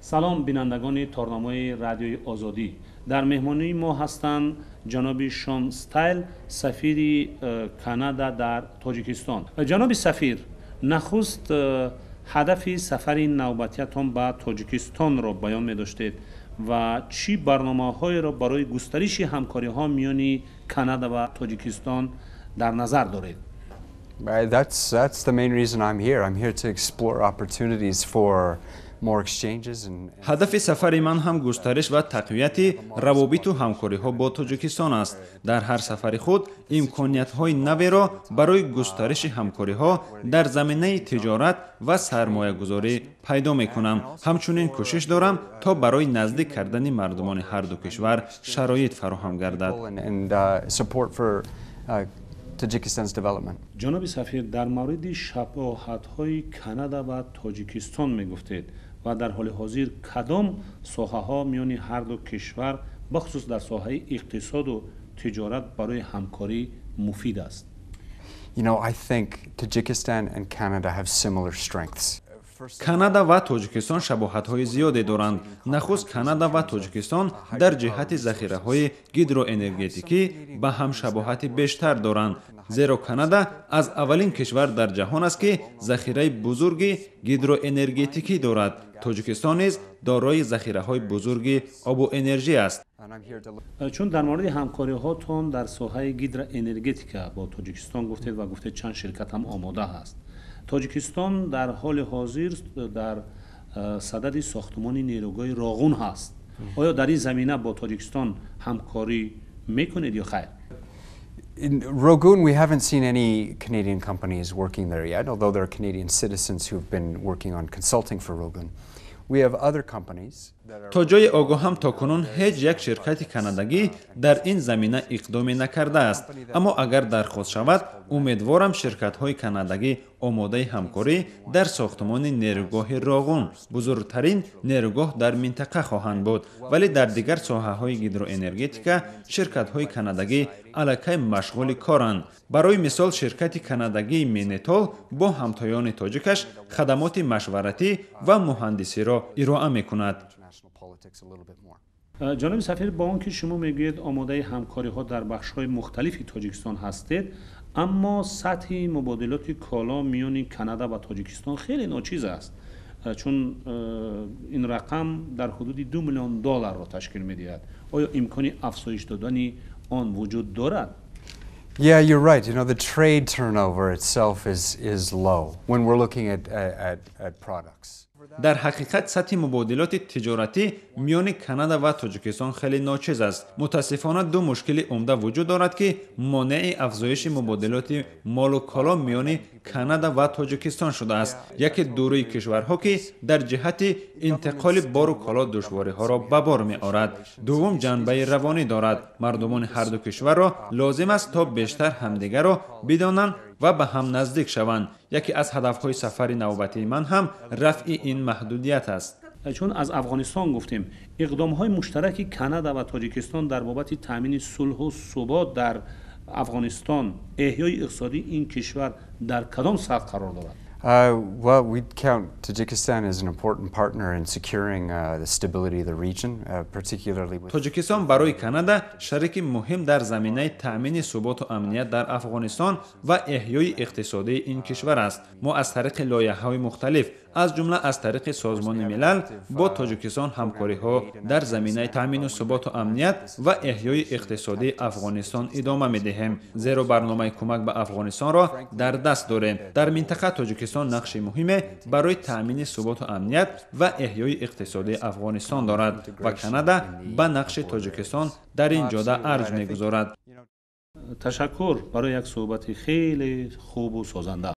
Салом, бинандагони торнамои Радиои Озодӣ. Дар меҳмонии мо ҳастанд ҷаноби Шон Стайл, сафири Канада дар Тоҷикистон. Ҷаноби сафир, нахуст ҳадафи сафари навбатиятон ба Тоҷикистонро баён медоштед ва чӣ барномаҳоеро барои густариши ҳамкориҳо миёни Канада ва Тоҷикистон дар назар доред? That's the main reason I'm here. I'm here to explore opportunities for more exchanges and Ҳадафи сафари ман ҳам густариш ва тақвияти равобиту ҳамкориҳо бо Тоҷикистон аст. Дар ҳар сафари худ имкониятҳои наверо барои густариши ҳамкориҳо дар заминаи тиҷорат ва сармоягузорӣ пайдо мекунам. Ҳамчунин кӯшиш дорам, то барои наздик кардани мардумони ҳарду кишвар шароит фароҳам гардад. and support for Tajikistan's development. Ҷаноби сафир, дар мавриди шабоҳатҳои Канада ва Тоҷикистон мегуфтед ва дар ҳоли ҳозир кадом соҳаҳо миёни ҳарду кишвар, бахусус дар соҳаи иқтисоду тиҷорат, барои ҳамкорӣ муфид аст? I think Tajikistan and Canada have similar strengths. Канада ва Тоҷикистон шабоҳатҳои зиёде доранд. Нахуст, Канада ва Тоҷикистон дар ҷиҳати захираҳои гидроэнергетикӣ ба ҳам шабоҳати бештар доранд, зеро Канада аз аввалин кишвар дар ҷаҳон аст, ки захираи бузурги гидроэнергетикӣ дорад. Тоҷикистон низ дорои захираҳои бузурги обу энержӣ аст. Чун дар мавриди ҳамкориҳотон дар соҳаи гидроэнергетика бо Тоҷикистон гуфтед ва гуфтед, чанд ширкат ҳам омода ҳаст. Тоҷикистон дар ҳоли ҳозир дар садади сохтмони нерӯгоҳи Роғун ҳаст. Оё дар ин замина бо Тоҷикистон ҳамкорӣ мекунед ё хайр? In Rogun, we haven't seen any Canadian companies working there yet, although there are Canadian citizens who've been working on consulting for Rogun. We have other companies that are То ҷои огоҳам, то кунун ҳеҷ як ширкати канадагӣ дар ин замина иқдоме накардааст, аммо агар дархост шавад, умедворам, ширкатҳои канадагӣ омодаи ҳамкорӣ дар сохтмони нерӯгоҳи Роғун, бузургтарин нерӯгоҳ дар минтақа, хоҳанд буд. Вале дар дигар соҳаҳои гидроэнергетика ширкатҳои канадагӣ аллакай машғули коранд. Барои мисол, ширкати канадагии Менетол бо ҳамтоёни тоҷикаш хадамоти машваратӣ ва муҳандисиро ироа мекунад. International politics a little bit more. Ҷаноби сафир, бо он ки шумо мегӯед, омодаи ҳамкориҳо дар бахшҳои мухталифи Тоҷикистон ҳастед, аммо сатҳи мубодилоти коло миёни Канада ва Тоҷикистон хеле ночиз аст, чун ин рақам дар ҳудуди 2 миллион долларро ташкил медиҳад. Оё имкони афзоиш додани он вуҷуд дорад? Yeah, you're right. The trade turnover itself is low when we're looking at products. Дар ҳақиқат, сатҳи мубодилоти тиҷоратӣ миёни Канада ва Тоҷикистон хеле ночиз аст. Мутаассифона, ду мушкили умда вуҷуд дорад, ки монеи афзоиши мубодилоти молу коло миёни Канада ва Тоҷикистон шудааст. Яке дурии кишварҳо, ки дар ҷиҳати интиқоли бору коло душвориҳоро ба бор меорад. Дуввум ҷанбаи равонӣ дорад. Мардумони ҳарду кишварро лозим аст, то бештар ҳамдигарро бидонанд ва ба ҳам наздик шаванд. Яке аз ҳадафҳои сафари навбатии ман ҳам рафъи ин маҳдудият аст. Чун аз Афғонистон гуфтем, иқдомҳои муштараки Канада ва Тоҷикистон дар бобати таъмини сулҳу субот дар Афғонистон, эҳёи иқтисодии ин кишвар дар кадом сатҳ қарор дорад? Well, we count Tajikistan as an important partner in securing the stability of the region, particularly with Тоҷикистон барои Канада шарики муҳим дар заминаи таъмини суботу амният дар Афғонистон ва эҳёи иқтисодии ин кишвар аст. Мо аз тариқи лоиҳаҳои мухталиф, аз ҷумла аз тариқи Созмони Милал, бо Тоҷикистон ҳамкориҳо дар заминаи таъмину суботу амният ва эҳёи иқтисодии Афғонистон идома медиҳем, зеро барномаи кӯмак ба Афғонистонро дар даст дорем. Дар минтақа Тоҷикистон нақши муҳиме барои таъмини суботу амният ва эҳёи иқтисодии Афғонистон дорад ва Канада ба нақши Тоҷикистон дар ин ҷода арҷ мегузорад. Ташаккур барои як суҳбати хеле хубу созанда.